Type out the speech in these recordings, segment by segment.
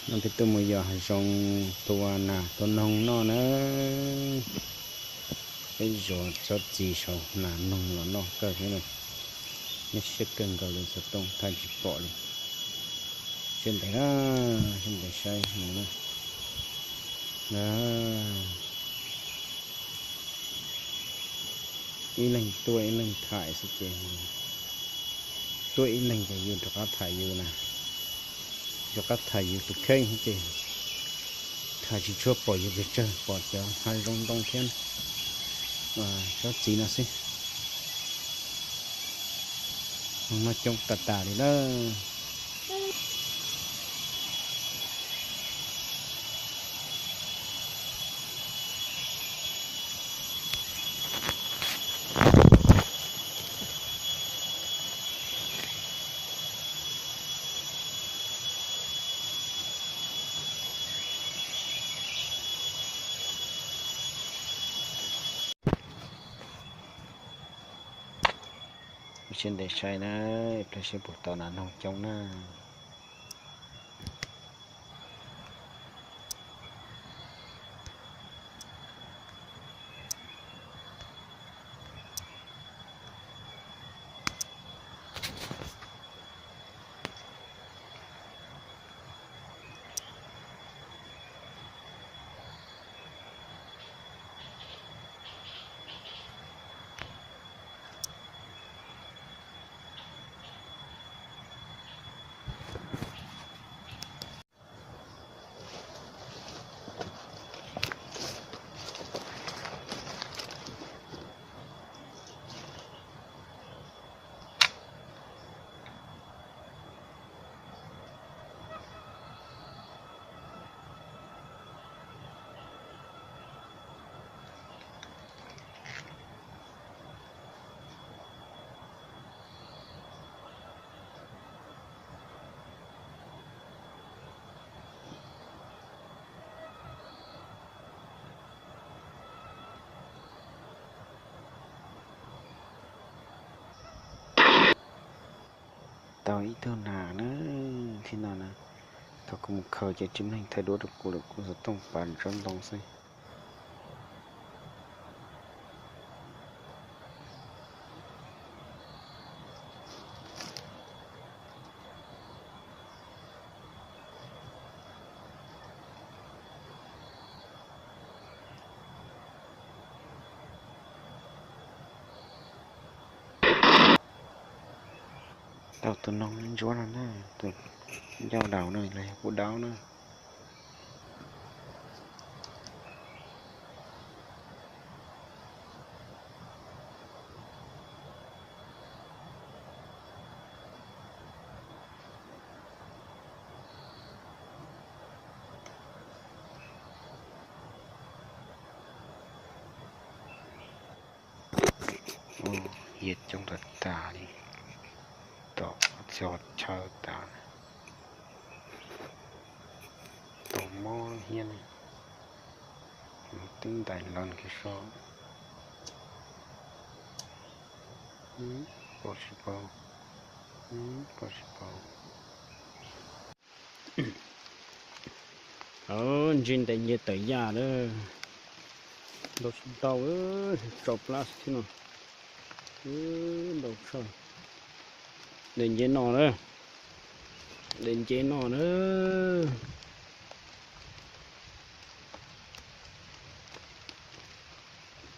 No peb tuaj mus yos hav zoov tua nas tua noog noj na. Peb zov tsob txiv saum nas noog los noj kawg thiab na. Nyuaj siab kawg nkaus li, xov tooj thaij tsis pom li. Siab ntev na, siab ntev saib mus na. Ib leeg tuaj ib leeg tham xwb ces, tuaj ib leeg ces yus rov qab tham yus na, rov qab tham yus tus kheej ces tham tsis tshua pom yus pes tsawg, pom cov hav zoov ntoo thiab tsob txiv no xwb. Noj coob tas tas li lawm. Siab ntev saib na, ib pliag seb puas tau nas noog coob na. Tau ib tug nas na, thiab no na, thaum kuv mus khaws ces tsis muaj neeg thaij duab rau kuv lawm, kuv xov tooj pas tsob ntoo xwb. Tau tus noog ntsuab no na, tus ncauj daus no los yog kuj daub na. Yias coob tas tas li, tom txhia chaw tas, tau mob hiab na, twb ntais lawv kiag so. Pom tsis paub, pom tsis paub. Ntsis ntes nce tawm yaj lawm. Ntau tsis ntau, tsau plab thiab no. Ntau tshaj. Ntes nce no na. Ntes nce no na.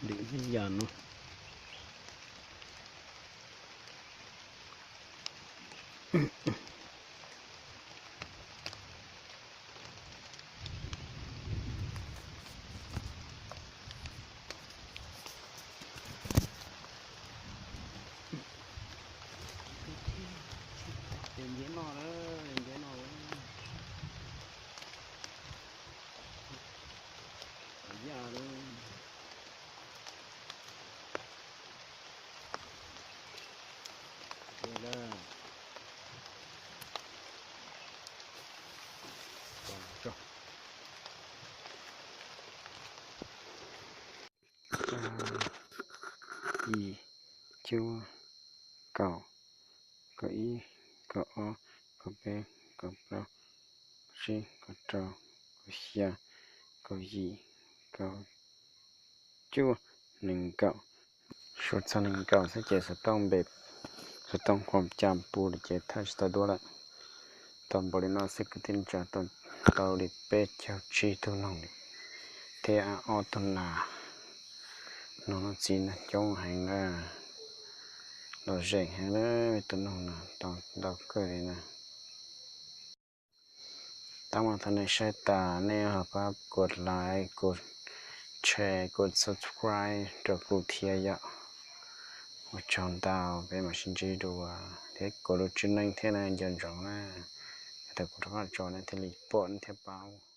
Ntes yaj no. Ntes nce no na, ntes nce no. Yaj na. Yim, cuaj, kaum, kaum ib, kaum ob, kaum peb, kaum plaub, tsib, kaum rau, kaum xya, kaum yim, kaum cuaj, nees nkaum. Suav txog nees nkaum xwb ces xov tooj npe, xov tooj qhuam ca pus lawm ces thaj tsis tau duab lawm. Tau npaum li no xwb kwv tij neej tsa, tau li peb caug tsib tug noog li thiab ob tug nas. Noog no txiv no coob heev na, lom zem heev na, tus noog no tau ntau kawg li na. Tab mas thaum nej saib tas nej ho pab kuv like, kuv share, kuv subscribe rau kuv thiab yom. Ua tsaug ntau, peb mam sib ntsib dua thiab kuv lub tswb neej thiab na, nco ntsoov na, thaum kuv rov qab tso nej thiaj li pom nej thiaj paub.